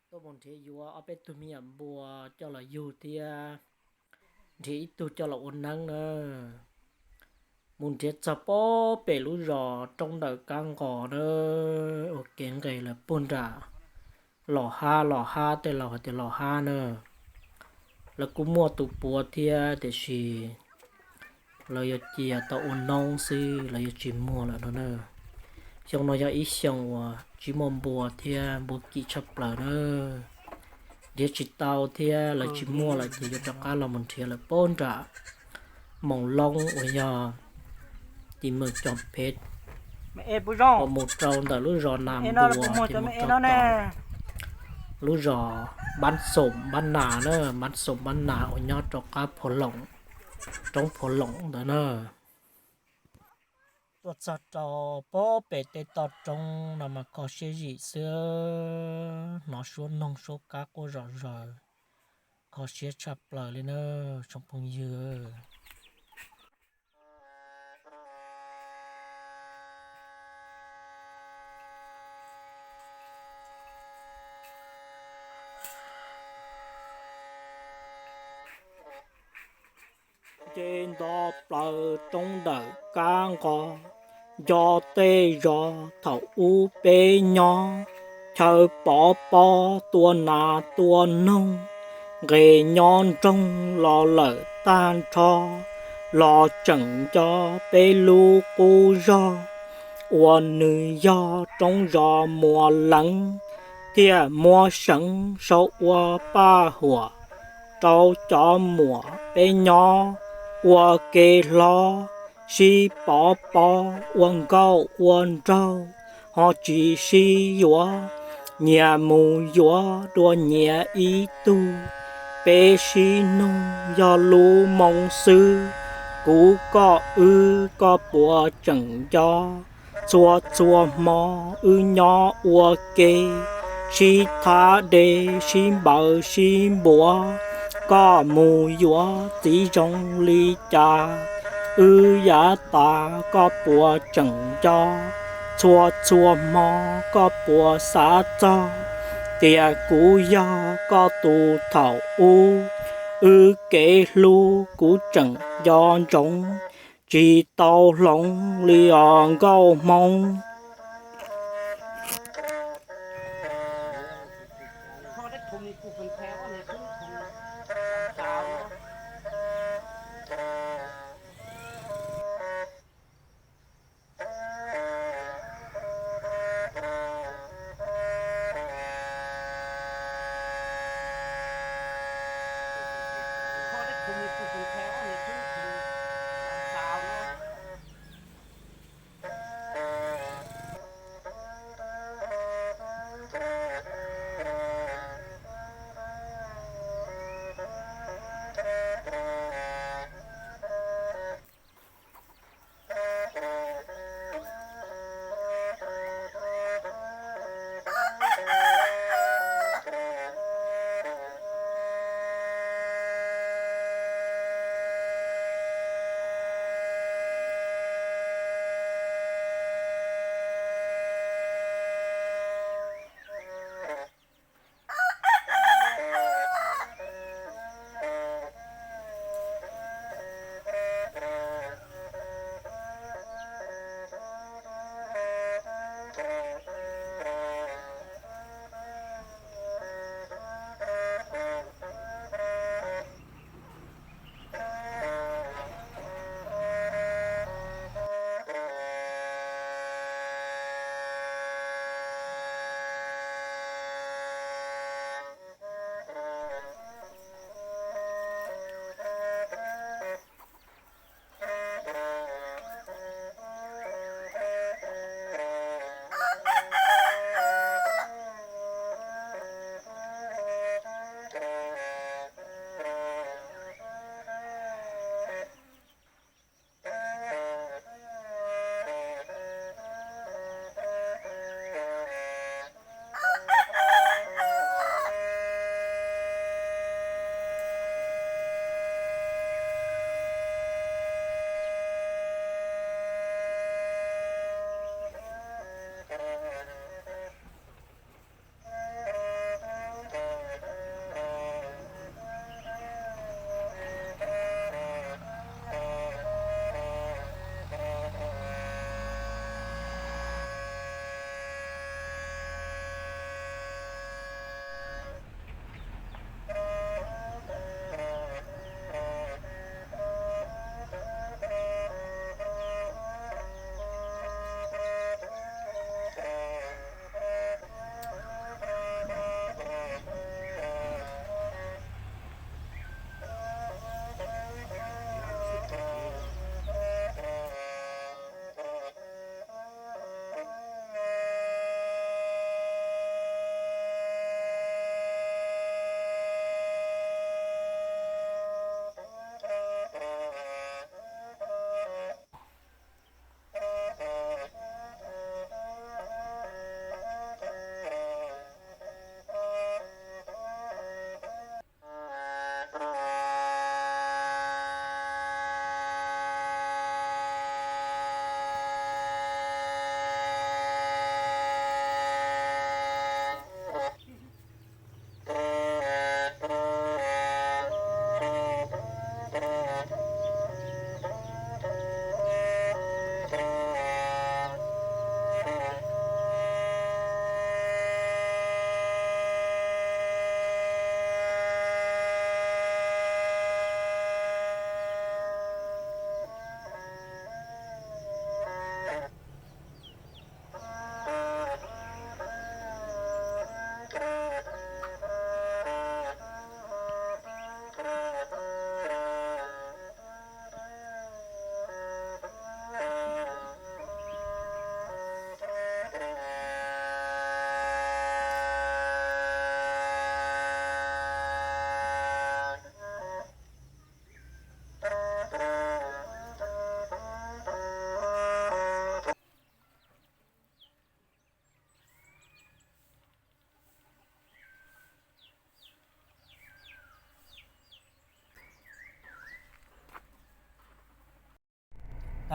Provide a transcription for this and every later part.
Tuaj mus nrhiav yuav ob peb tug me nyuam npua coj los yug thiab nrhiav ib tug coj los ua neeb na. Mus nrhiav txog pem lub zos roob ntawm kab nqos na, ua kev nqes lawm puag nram Los Hab, Los Hab tej laus hais tias Los Hab na. Lawv kuj muaj tus puav thiab tiam sis lawv yuav cia tau ua noob xwb, lawv yuav tsis muag lawm no na. Xyoo no yog ib xyoo uas tsis muaj npua thiab npua kim tshaj plaws na. Nrhiav tsis tau thiab lawv tsis muaj lawm ces yuav rov qab los mus nrhiav lawm pem nram Moos Loob uas yog Tis Meem Cog Phev, uas mus rau ntawm lub zos Nas Npua ces mus rau tom lub zos Npab Xoom Npab Nas na, Npab Xoom Npab Nas uas nyob rau qab Phuv Loom, roob Phuv Loom ntawd na. Tuaj txog rau pem tej toj roob no mas kho siab zim xwb, hnov suab noog suab kab quaj zom zaws, kho siab tshaj plaws li na tsoom phooj ywg. Ces nto plaws roob ntawm kab nqos, nco tej zos thaum ub peb nyob, chaw pov pob tua nas tua noog, nqes nyob nroog los lawm tag nrho, los tseem nco peb lub qub zog uas nws yog roob zos Muas Leev, thiaj muab seev sau ua paj huam rau cov muam peb nyob ua ke hlob, sib pov pob ua nkauj ua nraug, ho tsis sib yuav, nyias mus yuav dua nyias ib tug. Peb sib nug yog lub moo xwb, kuv koj wb koj puas tseem nco, txhua txhua hmo wb nyob ua ke, sib thab dej sib npaws sib npuav, koj mus yuav txiv zoo li cas, wb yav tas koj puas tseem nco, txhua txhua hmo koj puas xav txog, tias kuv yog koj tus thaum ub, wb kev hlub kuv tseem nco ntsoov, tsis tau hloov li os nkauj Hmoob.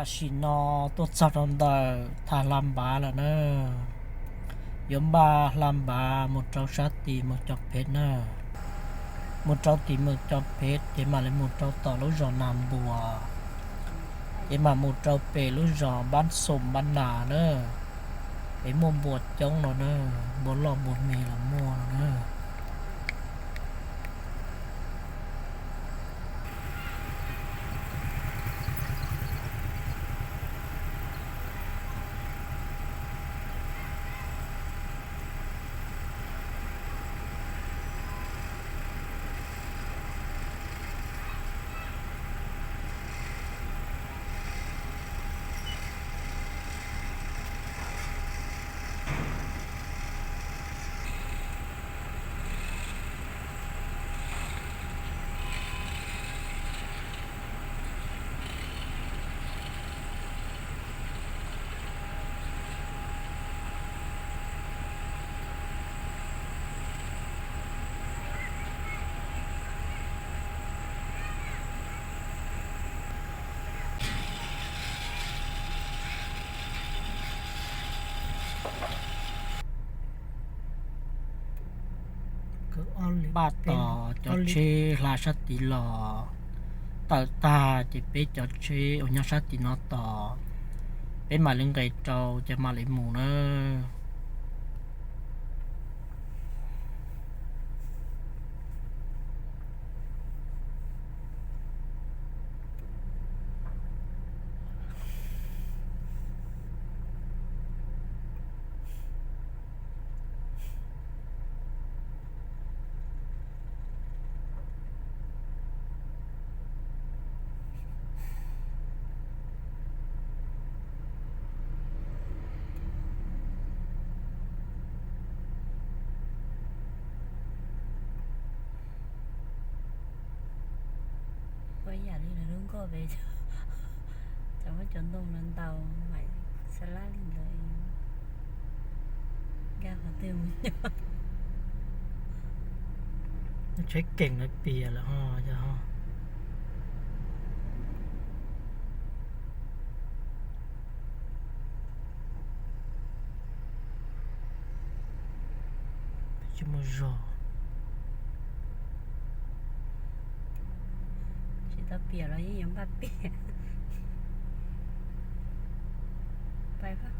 Tam sim no tuaj txog rau ntawm thaj Hla Npav lawm na. Yuav npaj Hla Npav mus rau sab tim Moos Cos Phev na. Mus rau tim Moos Cos Phev ces mam li mus rau tom lub zos Nas Npuas, ces mam mus rau pem lub zos Npab Xoom Npab Nas na. Es muaj npua coob no na, npua loj npua me los muaj no na. Npaj tos cov tsheb hla sab tid los tawm tag ces peb cov tsheb uas nyob sab tim no tos, peb mam li nqes rau ces mam li mus na. Ua yam li lawv lub nkoj pem, cov muab cov ntoo no ntaus mas xab lab li ntawd, nkag qhov twg mus nyob. Tsheb keem lawv piam lawm ho yog ho. Tsis muaj zog. Tsis tau piam los yeej yuav npaj piam. Pais pab.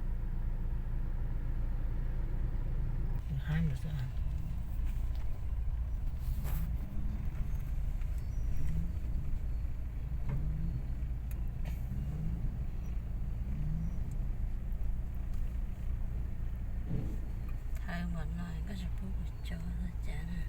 Haib mus xwb. Thawb mas no koj tsis pub kuv tso txog cas na.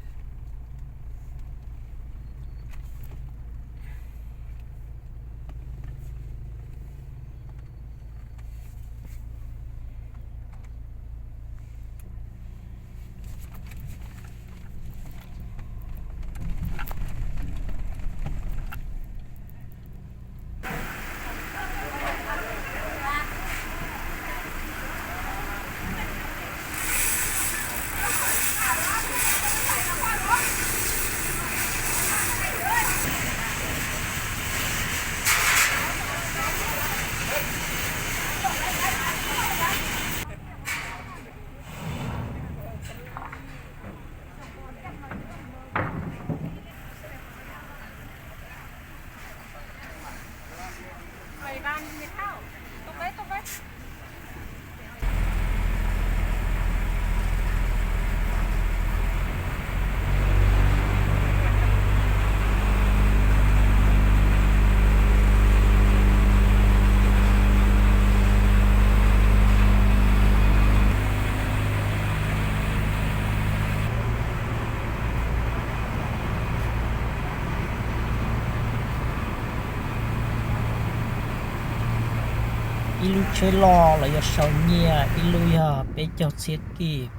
Ib lub tsheb loj lawv yuav sau nyiaj ib lub yog peb caug txhiab kib.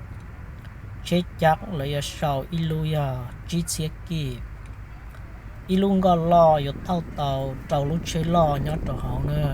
Tsheb cab lawv yuav sau ib lub yog tsib txhiab kib. Ib lub nkoj loj yuav thauj tau rau lub tsheb loj nyob rau hauv na.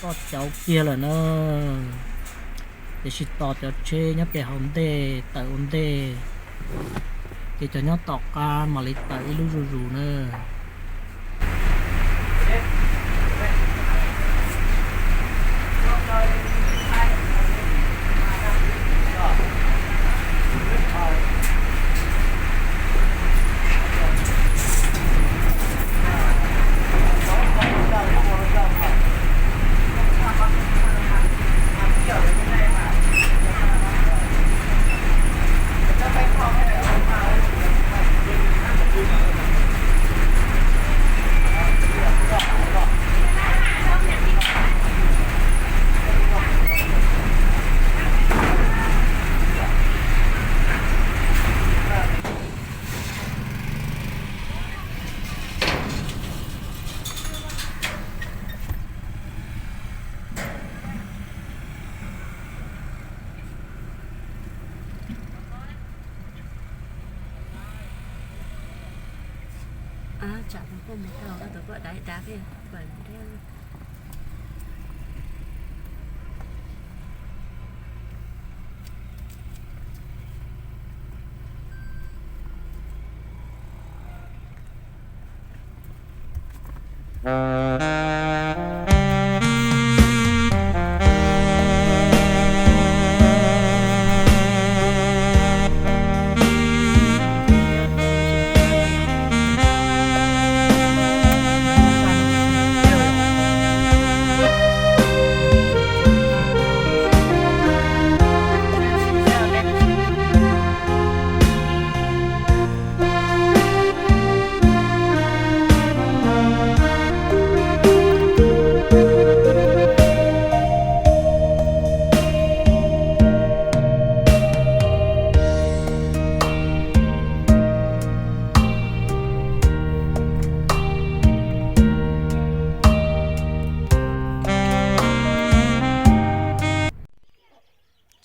Cauv kiag lawm na, tiam sis tos cov tsheb nyob pem hauv ntej tawm ua ntej, ces cov nyob tom qab mam li tawm ib lub zuj zus na.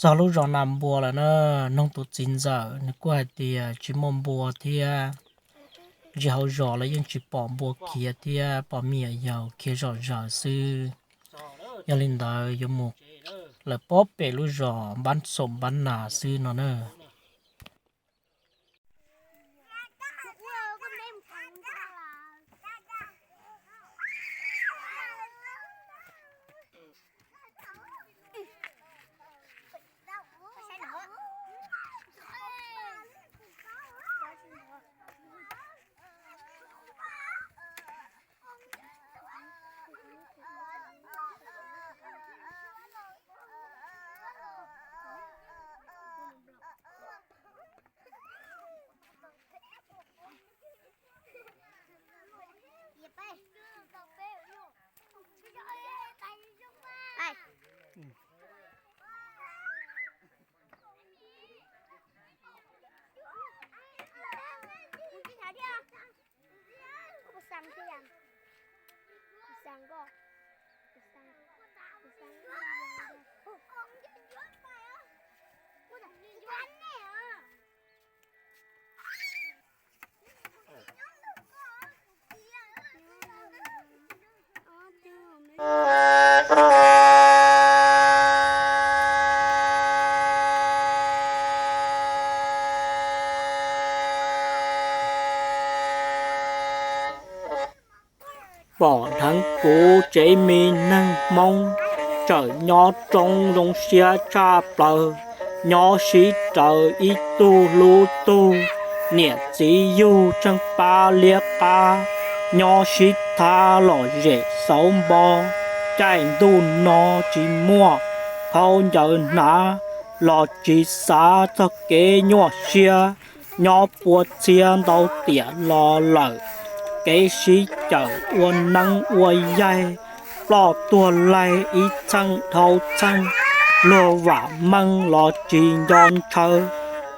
Txog lub zos Nas Npua lawm na, noog tus txiv ntxawm nws kuj hais tias tsis muaj npua thiab, zim hauv zos los yeej tsis pom npua khiav thiab, pom me nyuam yaus khiav zom zaws xwb. Yog li ntawd yuav mus lawm pob pem lub zos Npab Xoom Npab Nas xwb no na. Pom dheev kuv tsev me neeg Hmoob, tseem nyob roob zoo siab tshaj plaws, nyob sib raws ib tug hlub tug, niam txiv yug tsheej pab liab qab, nyob sib thab lom zem xauv npo, caij ntuj no tsis muaj khaub ncaws hnav, los tsis xav txog kev nyuaj siab, nyob pua txhia ntau tiam los lawm, kev sib cawm ua neeb ua yaig, ploj tuag laig ib txheej dhau txheej, luag vam meej los tsis nco ntshaw,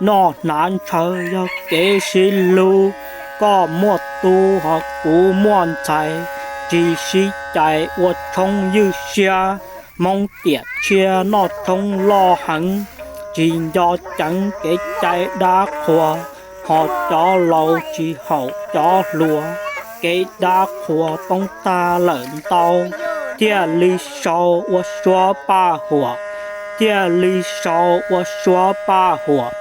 noj hnav ntshaw yog kev sib hlub, koj muaj tub ho kuv muaj ntxhais, tsis sib cais ua tshoob ywj siab, Hmoob tiam tshiab noj tshoob loj heev, tsis nco ceev kev cai dab qhuas, ho cov laus tsis haum cov hluas, kev dab qhuas poob tag lawm ntau, Thiaj li sau ua suab paj huam, thiaj li sau ua suab paj huam.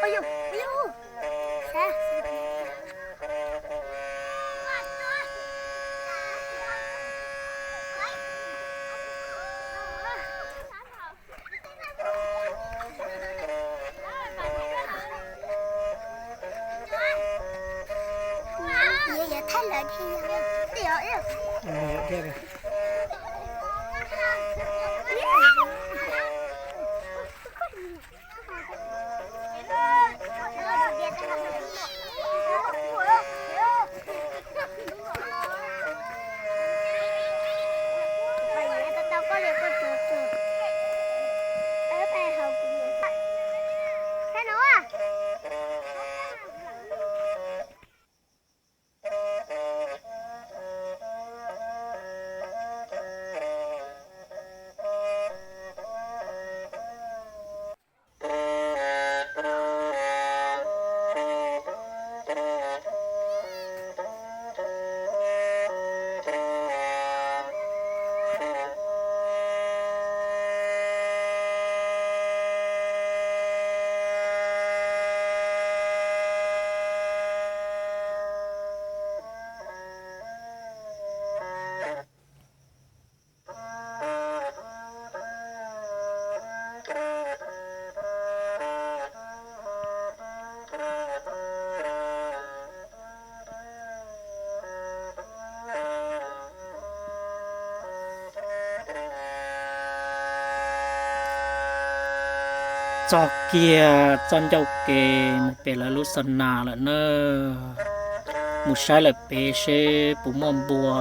Yawg, yawg. Txog kiag txoj ncauj kev mus pem lawv lub xab nas lawm na. Mus saib lawm pem seb puas muaj npua.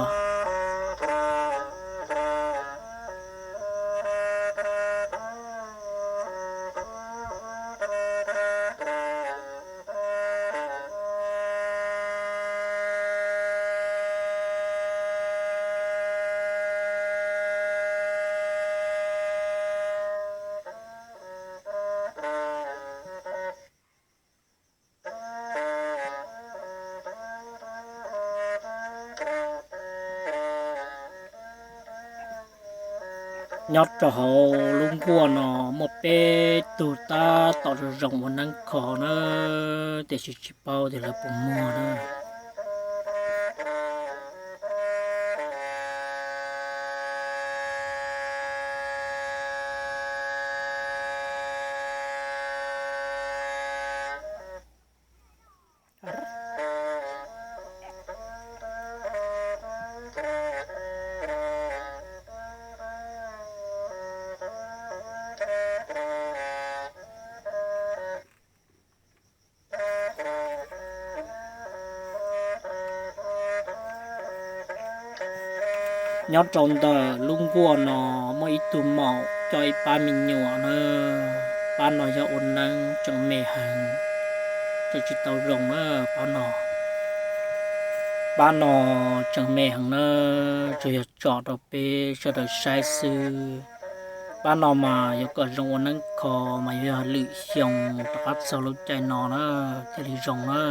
Nyob rau hauv lub nkuaj no muaj peb tug tab tom zoo zoo ua neeb kho na, tiam sis tsis paub tias lawv puas muag na. Nyob rau ntawm lub nkuaj no muaj ib tug maum coj ib pab me nyuam na. Pab no yog ua neeb tseem me heev, tseem tsis tau zoo na pab no. Pab no tseem me heev na, tsuas yog tsom rau peb sawv daws saib xwb. Pab no mas yuav kom zoo ua neeb kho mas yuav yog lwm xyoo rov qab txog lub caij no na, thiaj li zoo na.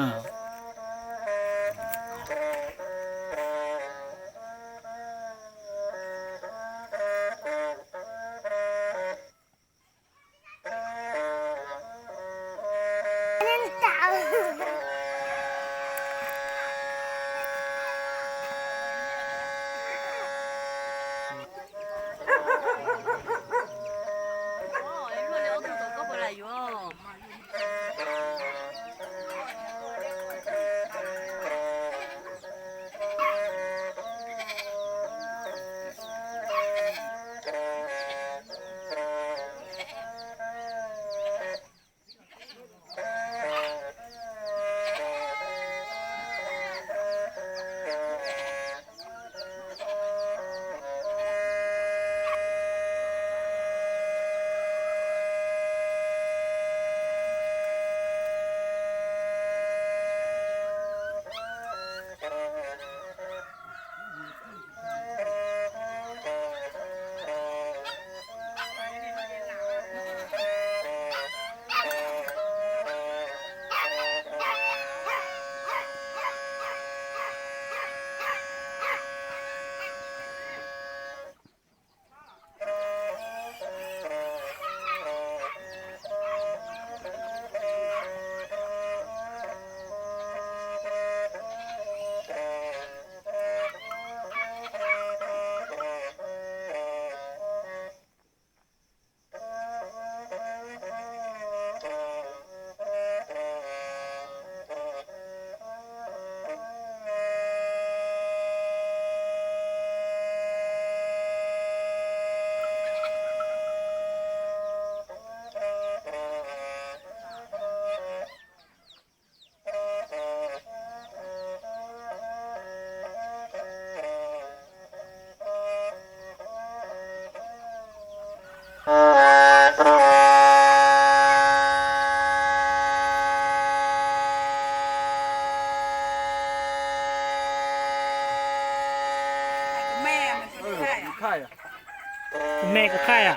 Tus me koj khaij a?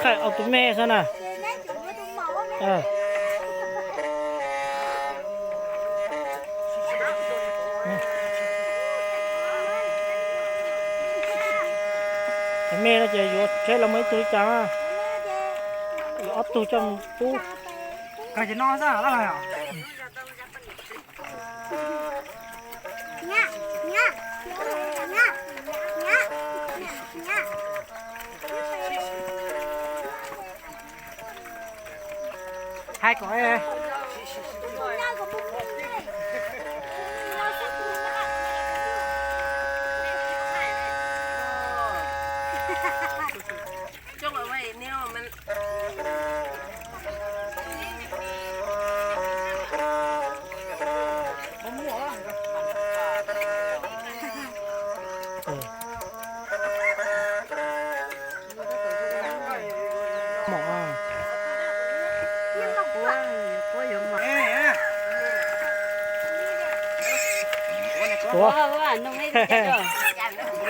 Khaij ob tug me xwb na. Tus me no ces yuav tsheb los muaj ib tug li cas na. Yuav ob tug coj mus pub. Hais kom Tuav,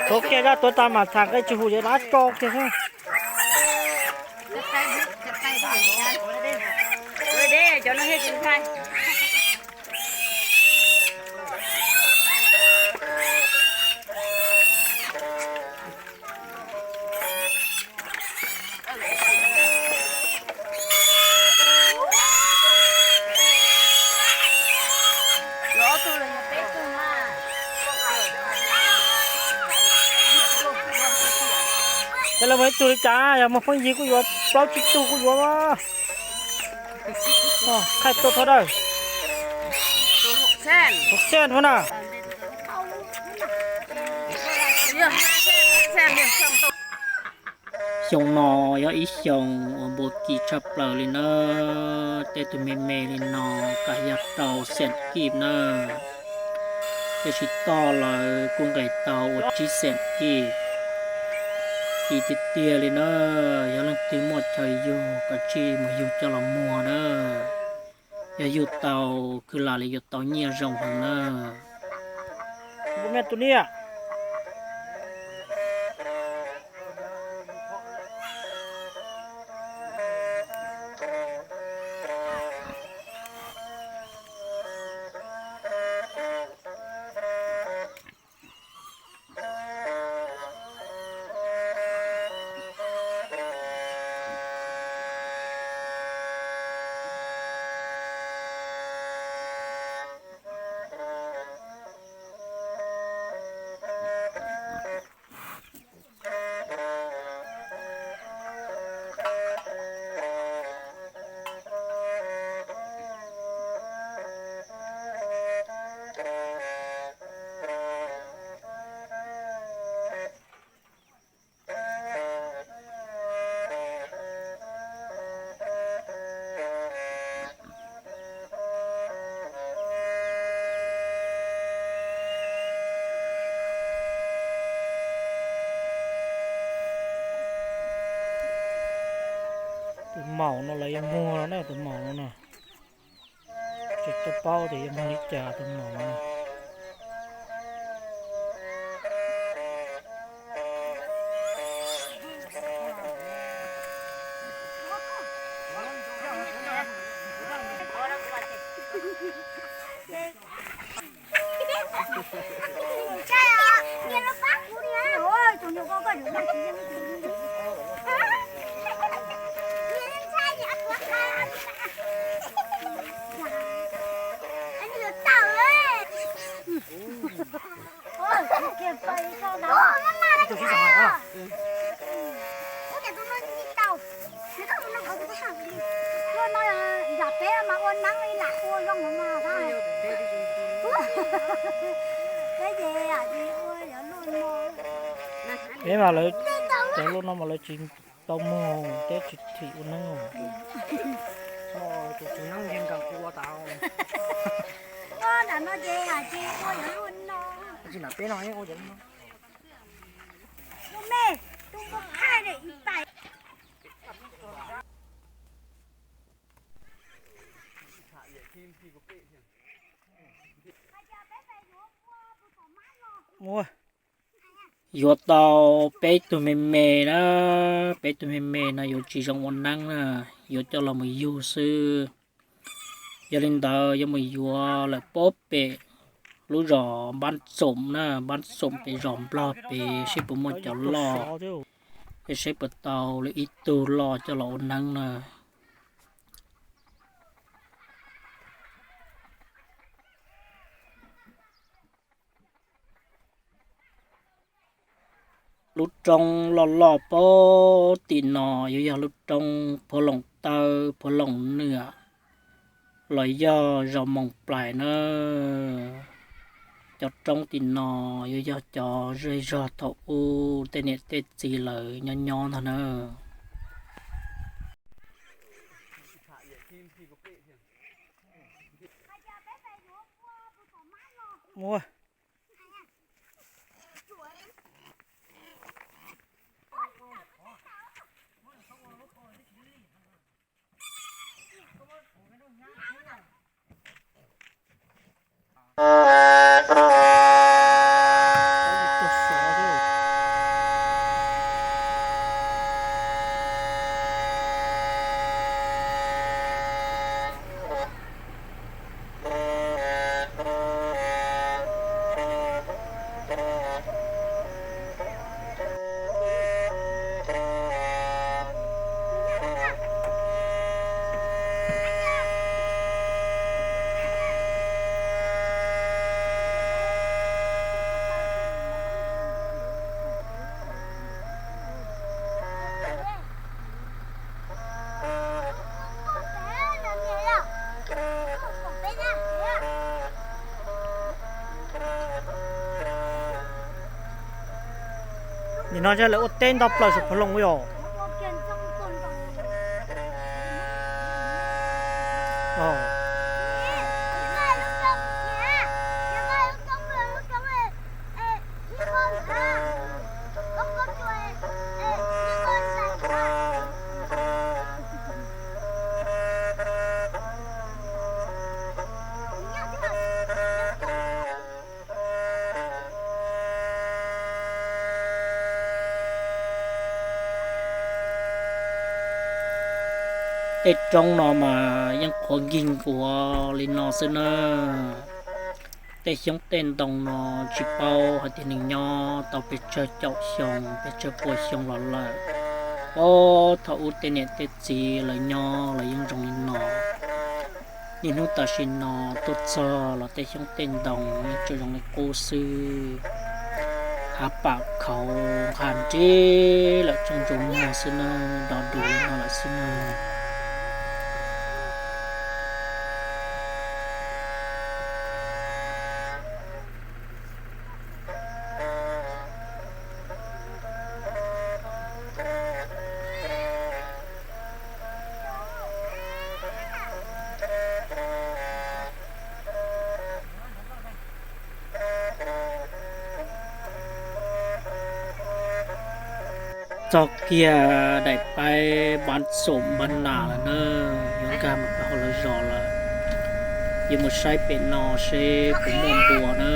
tuav kiag zaj tuav tas mam tham nqe tsw hum ces dab tso kiag xwb. Yog lawv muaj ib tug li cas, yog muaj phooj ywg kuj yuav, plaub tsib tug kuj yuav. Khaij tuaj thov dawb. Hauv xyoo no na. Xyoo no yog ib xyoo uas npau kim tshaj plaws li na, tej tug me me li no kav yog rau xees kib na, tiam sis toj lawv kuj nqes tau ua tsib xees kib. Kim tiag tiag li na, yog leej twg muaj chaw yug kav tsij mus yug coj los muag na, yog yug tau kwv lam li yuav tau nyiaj zoo heev na. Tus maum no lawv yuav muag no na, tus maum no na. Tsis tau paub tias yuav muag li cas tus maum no. Peb mas lawv cov luaj no mas lawv tsis tau muag, peb tsis thim ua neeb. Tus tswv neeb nkees nkees ua tas. Tsis nram peb no ua cov luaj no. Yuav tau peb tug me me na, peb tug me me no yuav tsis zoo ua neeb na, yuav coj los mus yug xwb. Yog li ntawd yuav mus yuav lawm pob pem lub zos Npab Txoom na, Npab Txoom pem zos Nplog pem seb puas muaj cov loj, es seb puas tau li ib tug loj coj los ua neeb na. Lub roob loj loj pob tim no yuav yog lub roob Phuv Loos Tawb, Phuv Loos Nwm, los yog zos Moos Plaim na. Cov roob tim no yuav yog cov zej zog thaum ub tej niam tej txiv lawv nyob nyob ntag na. Nim no lawv ua teb nto plaws saum phav loos yom. Tej roob no mas yeej qhuav nkig nkuav li no xwb na. Tej xyoob tej ntoo no tsis paub hais tias nws nyob tau pes tsawg caum xyoo pes tsawg pua xyoo los lawm. Puag thaum ub tej niam tej txiv lawv nyob los yeej zoo li no. Niaj hnub tam sim no tuaj txog los tej xyoob tej ntoo yeej tseem zoo li qub xwb. Hav pam khauv nqha nrib lawm tsoog ntsuas muag xwb na, do du li no lawm xwb na. Txog kiag daim paib Npab Xoom Npab Nas lawm na, yuav nkag mus rau hauv lawv zos lawm. Yuav mus saib pem no seb puas muaj npua na.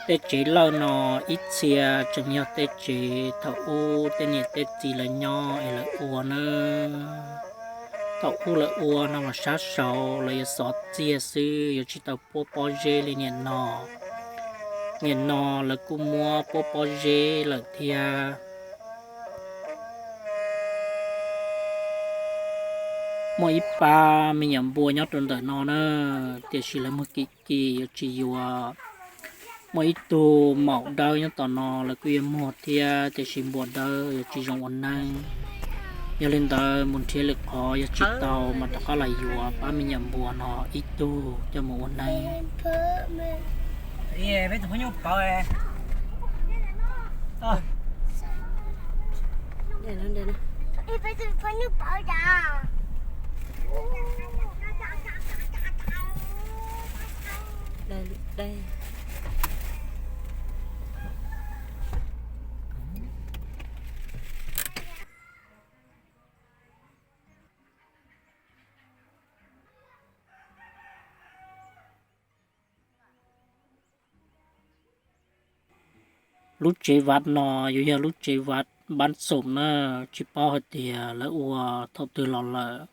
Tej tsev lawj no ib txhia tseem yog tej tsev thaum ub tej niam tej txiv lawv nyob es lawv ua na. Thaum ub lawv ua no mas sab saud lawv yuav xov txiag xwb, yuav tsis tau puab pob zeb li niaj no. Niaj no lawv kuj muab puab pob zeb lawm thiab. Muaj ib pab me nyuam npua nyob rau ntawm no na, tiam sis lawv muag kim kim yuav tsis yuav. Muaj ib tug maum dawb nyob tom no lawv kuj yuav muag thiab, tiam sis npua dawb yuav tsis zoo ua neeb. Yog li ntawd mus nrhiav lwm qhov yog tsis tau mas rov qab los yuav pab me nyuam npua no ib tug coj mus ua neeb. Lub tsev vaj no yuav yog lub tsev vaj Npab Xoom na, tsis paub hais tias lawv ua thaum twg los lawm.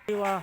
Ua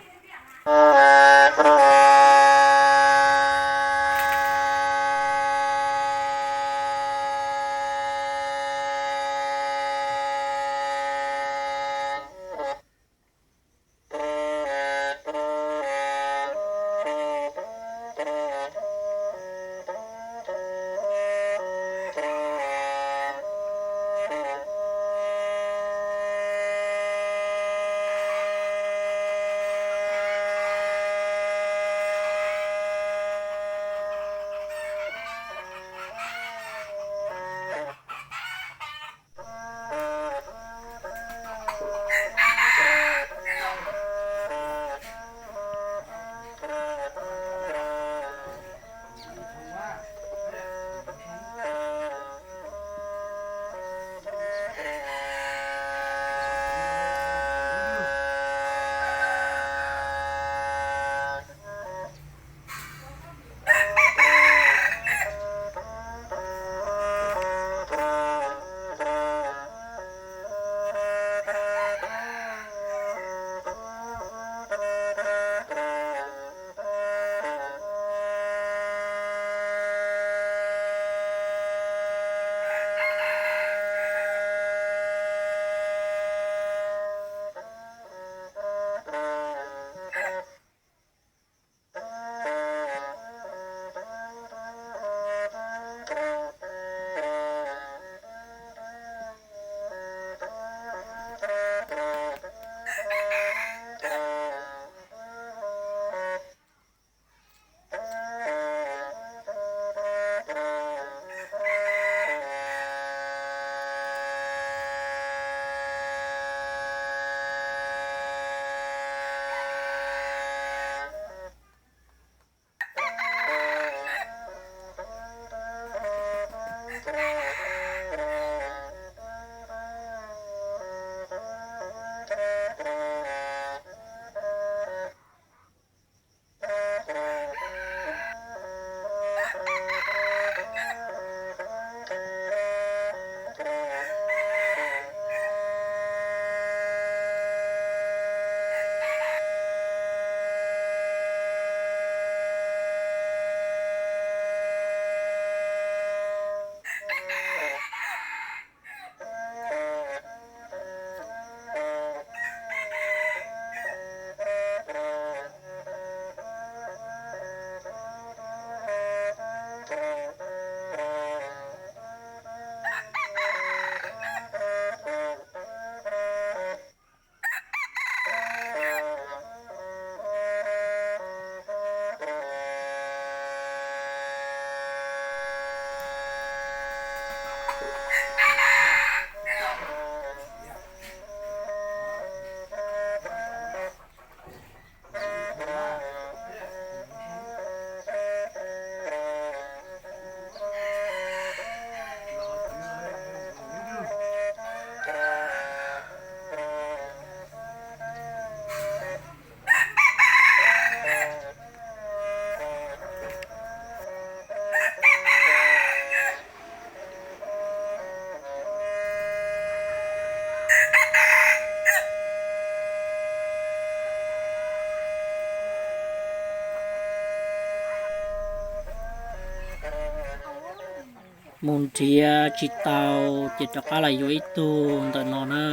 Mus nrhiav tsis tau ces rov qab los yuav ib tug ntawm no na.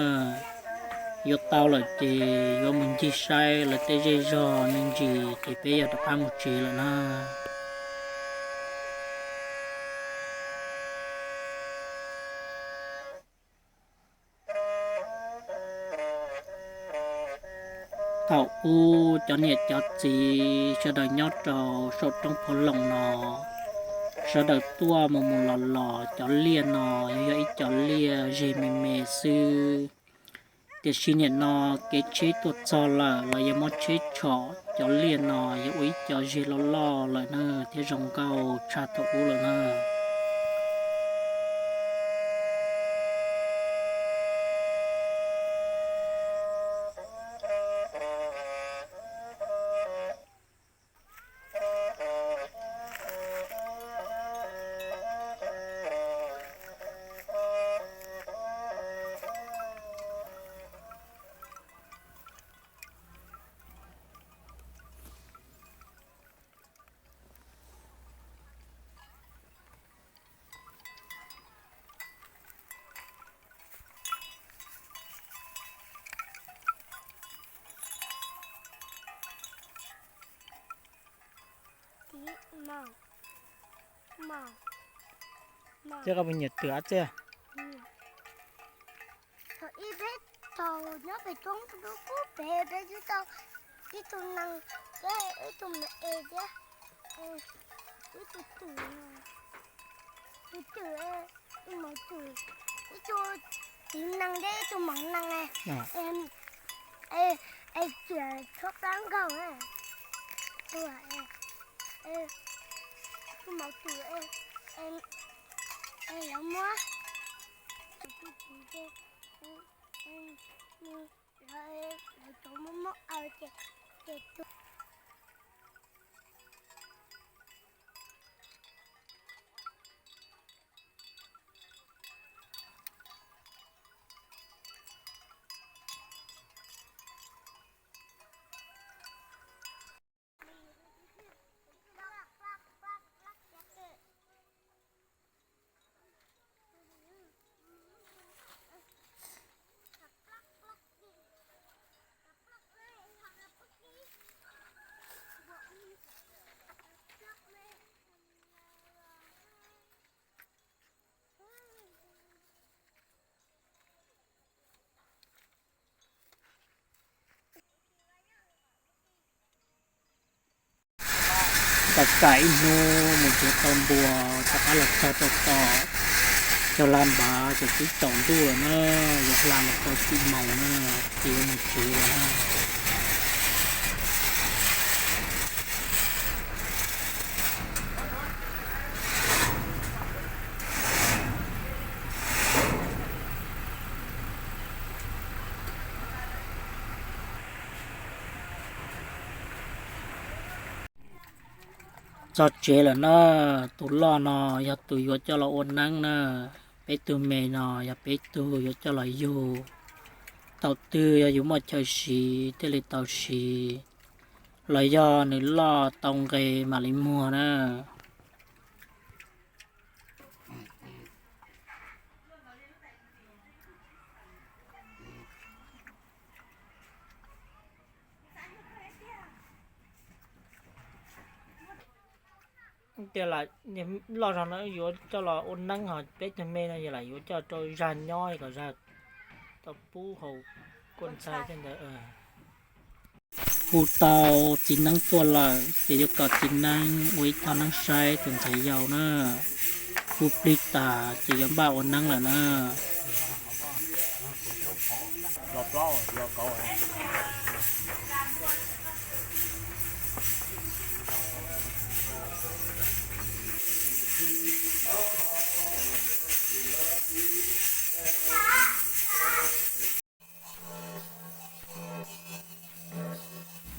Yuav tau lawm ces yuav mus ncig saib lawv tej zej zog me ntsis ces peb yuav rov qab mus tsev lawm na. Thaum ub cov niam cov txiv sawv daws nyob rau saum roob Phuv Loos no, sawv daws tuaj mus mus los los cov liaj no yog ib cov liaj zeg me me xwb. Tiam sis nim no kev tsheb tuaj txog lawm los yog muab tsheb tshom cov liaj no yog ua ib co zeg loj loj lawm na thiab zoo nkauj tshaj thaum ub lawm na. Ces koj puas nyiam twm ab txiaj? Thaum ib peb thaum nyob pem roob pub pem peb twb tau ib tug nees thiab ib tug me es thiab ib tug twm, tus twm, tus maum twm, ib tug txiv nees thiab ib tug maum nees, es cia tshuab plab nkaug, tus maum twm, es lawv muab, tus txiv, lawv cov muab muab aws ces, ces tus Tau kam ib hnub mus tsev tau npua, rov qab los txog rau tom chaw hla npav ces twb tsaus ntuj lawm na, yuav hla mus tau txij moos na, ces yuav mus tsev lawm na. Txog tsev lawm na, tus loj no yog tus yuav coj los ua neeb na, peb tug me no yog peb tug yuav coj los yug. Thaum twg yog yus muaj chaw siv thiaj li tau siv, los yog nws loj tau nqe mam li muag na. Tias loj zog no yuav coj los ua neeb, ho peb tug me no yog lam yuav coj rau zag nyob kom zag tau pub haus kua ntxhais tej ntawd. Hu tau txiv neeb tuaj lawm ces yuav kom txiv neeb ua ib tog neeb saib tus ntxhais yau na. Hu plig tas ces yuav npaj ua neeb lawm na.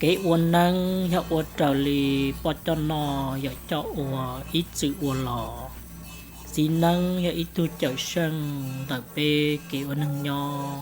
Kev ua neeb yog ua raws li poj coj noj yawm coj ua ib txwm ua los. Txiv neeb yog ib tug cawm seej ntawm peb kev ua neeg nyob.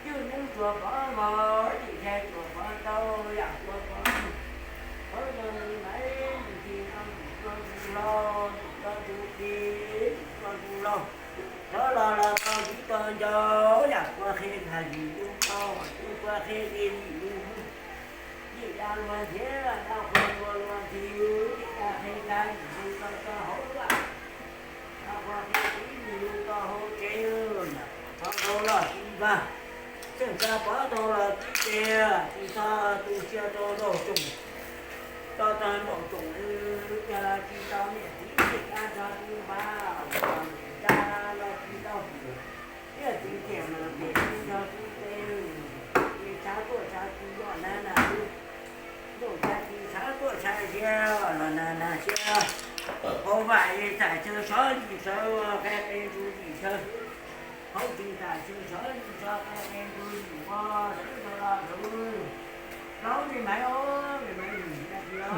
Twj neeb tsuas pov vog, twj neeb tsuas pov ntau, yam tsuas pov ntau, pov ntau li maiv, tus tsis tau tus tsuas tus hlau, tus tsuas tus txiv, tus tsuas tus hlau, rov los los tau txiv tau ncaus, yam tsuas qhia tag yim lub tau, tsuas qhia li yim lub. Yim da luag thiab da qhua luag luag thiab, yim da qhia tag yim lub tau tau hauv vaj. Rau qhov tias ib nus rau hauv tsev, pov tau los tsis npag, tseem tsa pov tau los tib tiag, tsis txhob tu siab rau nraum tsoom, rau tag nraum tsoom, yog tsis tau niam txiv tsis tau rau tsis npag, tsis tau los tsis tau, niam txiv tias mas tias tsis rau tsis tau, tsis txhob tuaj txhob tsis tuaj na na. Ntuj, txhob tuaj txhob siab los nag nag siab, hauv vaj li tam tsawg sov li sawv, qe qe ntsuj li sawv, hauv tsev tam tsawg sov li sov, qe qe ntsuj li ua sawv rau los sawv, laus li maiv os, li maiv li.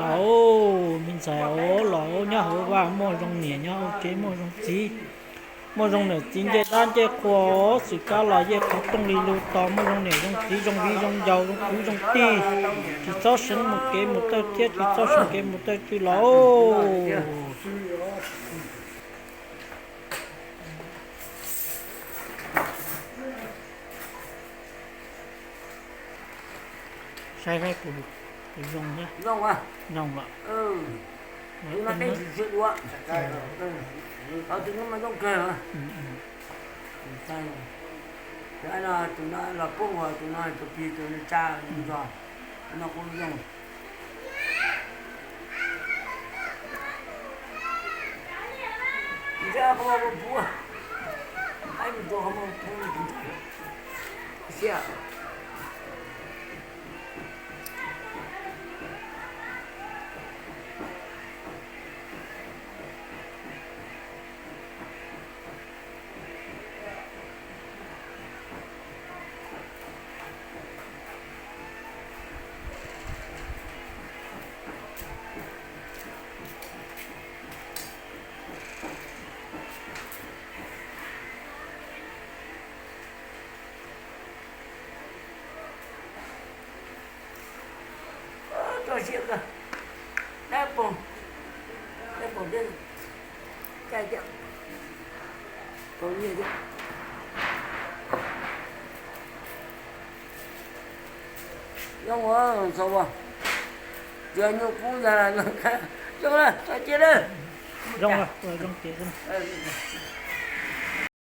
Laus, me ntxhais os, laus nyob hauv vaj muaj zoo niam nyob hauv tsev muaj zoo txiv. Muaj zoo niam txiv ncej dab ncej qhua, xwm kab los yeej qhov rooj li lub tau, muaj zoo niam zoo txiv zoo viv zoo ncaus zoo kwv zoo tij, tsis txhob seev mus kev mus tawj thiab tsis txhob seev kev mus tawj tswv los. Saib saib puas zoo thiab. Zoo a. Zoo lawm. Tus no tej tsis tshua dua. Tus no mas zoo kawg. Tus no los poob ua tus no tus plig tus no tsa mus zog. Tus no kuj zoo. Ntshe qhov muag puag, qhov muag puag, siab. Tso siab kawg. Dab poog, dab poog thiab, caij thiab, tau nyiaj thiab. Zoo ua, txhob ua, txiav nyuj kub yog zoo, tso cia lawm. Zoo, zoo ces.